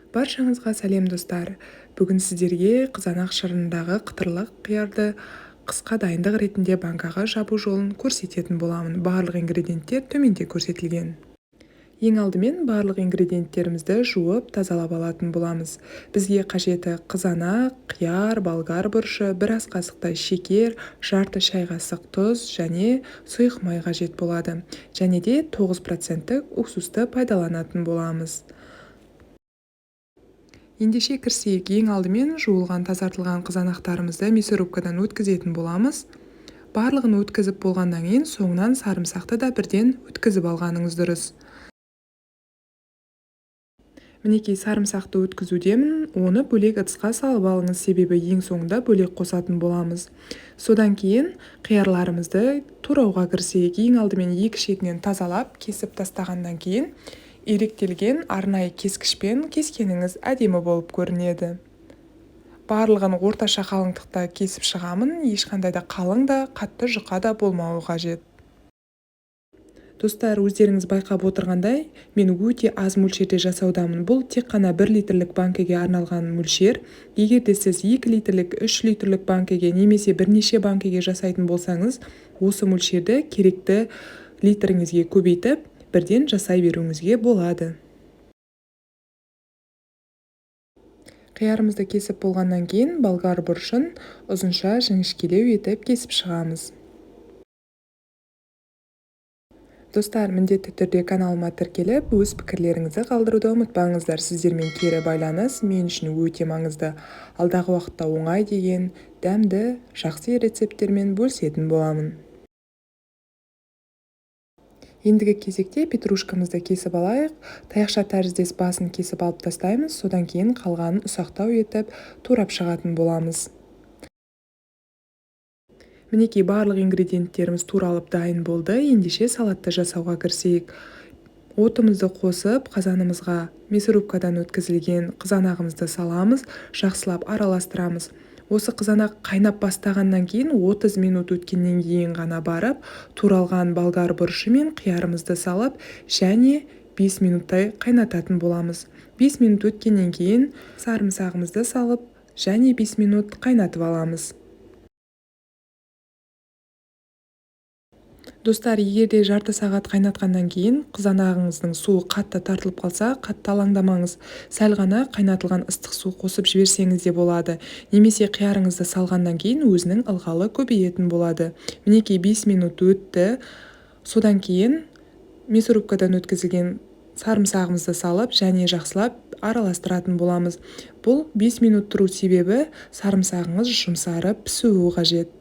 Баршаңызға сәлем, достар! Бүгін сіздерге қызанақ шырынындағы қытырлық қиярды қысқа дайындық ретінде банкаға жабу жолын көрсететін боламын. Барлық ингредиенттер төменде көрсетілген. Ең алдымен барлық ингредиенттерімізді жуып, тазалап алатын боламыз. Бізге қажеті қызанақ, қияр, болгар бұрышы, бір ас қасықтай шекер, жарты шай қасық тұз және сұйық май қажет болады. Және де 9%-тік уксусты пайдаланатын боламыз. Ендеше кірісейік. Ең алдымен жуылған, тазартылған қызанақтарымызды мясорубкадан өткізетін боламыз. Барлығын өткізіп болғаннан кейін соңынан сарымсақты да бірден өткізіп алғаныңыз дұрыс. Мінекей, сарымсақты өткізудемін, оны бөлек ыдысқа салып алыңыз, себебі ең соңында бөлек қосатын боламыз. Содан кейін қиярларымызды турауға кірісейік. Ең алдымен екі шетінен тазалап, кесіп тастағаннан кейін иректелген арнайы кескішпен кескеніңіз әдемі болып көрінеді. Барлығын орташа қалыңдықта кесіп шығамын, ешқандай да қалың да, қатты жұқа да болмауы қажет. Достар, өздеріңіз байқап отырғандай, мен өте аз мөлшерде жасаудамын. Бұл тек қана 1 литрлік банкіге арналған мөлшер. Егер де сіз 2 литрлік, 3 литрлік банкіге немесе бірнеше банкіге жасайтын болсаңыз, осы мөлшерді керекті литріңізге көбейтіп, бірден жасай беруіңізге болады. Қиярымызды кесіп болғаннан кейін болгар бұрышын ұзынша жіңішкелеу етіп кесіп шығамыз. Достар, міндетті түрде каналыма тіркеліп, өз пікірлеріңізді қалдыруды ұмытпаңыздар. Сіздермен кері байланыс мен үшін өте маңызды. Алдағы уақытта оңай деген, дәмді, жақсы рецепттермен бөлісетін боламын. Ендігі кезекте петрушкамызды кесіп алайық. Таяқша тәріздес басын кесіп алып тастаймыз, содан кейін қалғанын ұсақтау етіп турап шығатын боламыз. Мінекей, барлық ингредиенттеріміз туралып дайын болды. Ендеше салатты жасауға кірісейік. Отымызды қосып, қазанымызға мясорубкадан өткізілген қызанағымызды саламыз, жақсылап араластырамыз. Осы қызанақ қайнап бастағаннан кейін 30 минут өткеннен кейін ғана барып, туралған болгар бұрышы мен қиярымызды салып, және 5 минуттай қайнататын боламыз. 5 минут өткеннен кейін сарымсағымызды салып, және 5 минут қайнатып аламыз. Достар, егер де жарты сағат қайнатқаннан кейін қызанағыңыздың суы қатты тартылып қалса, қатты алаңдамаңыз. Сәл ғана қайнатылған ыстық су қосып жіберсеңіз де болады. Немесе қиярыңызды салғаннан кейін өзінің ылғалы көбейетін болады. Мінекей, 5 минут өтті. Содан кейін мясорубкадан өткізілген сарымсағымызды салып, және жақсылап араластыратын боламыз. Бұл 5 минут тұру себебі сарымсағыңыз жұмсарып пісуі қажет.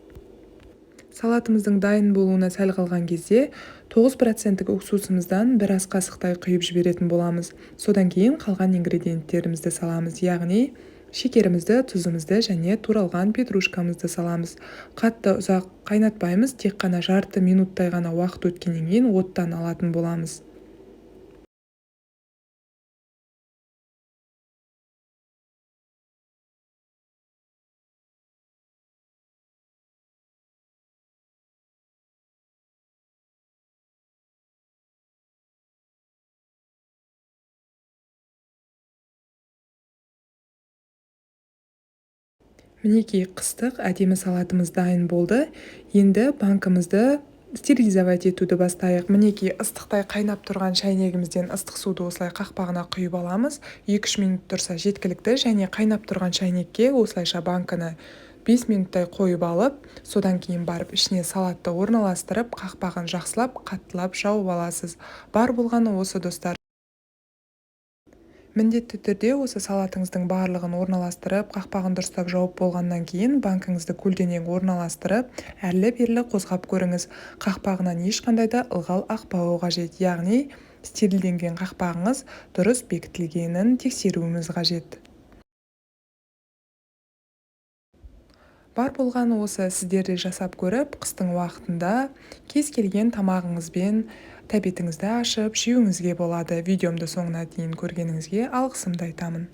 Салатымыздың дайын болуына сәл қалған кезде 9%-тік уксусымыздан бір ас қасықтай құйып жіберетін боламыз. Содан кейін қалған ингредиенттерімізді саламыз, яғни шекерімізді, тұзымызды және туралған петрушкамызды саламыз. Қатты ұзақ қайнатпаймыз, тек қана жарты минуттай ғана уақыт өткеннен кейін оттан алатын боламыз. Мінекей, қыстық әдемі салатымыз дайын болды. Енді банкімізді стерилизовать етуді бастайық. Мінекей, ыстықтай қайнап тұрған шәйнегімізден ыстық суды осылай қақпағына құйып аламыз. 2-3 минут тұрса жеткілікті, және қайнап тұрған шәйнекке осылайша банкіні 5 минуттай қойып алып, содан кейін барып ішіне салатты орналастырып, қақпағын жақсылап қаттылап жауып аласыз. Бар болғаны осы, достар. Міндетті түрде осы салатыңыздың барлығын орналастырып, қақпағын дұрыстап жауып болғаннан кейін банкіңізді көлденең орналастырып, әрлі-берлі қозғап көріңіз. Қақпағынан ешқандай да ылғал ақпауы қажет, яғни стерилденген қақпағыңыз дұрыс бекітілгенін тексеруіміз қажет. Бар болғаны осы, сіздер де жасап көріп, қыстың уақытында кез келген тамағыңызбен тәбетіңізді ашып жеуіңізге болады. Видеомды соңына дейін көргеніңізге алғысымды айтамын.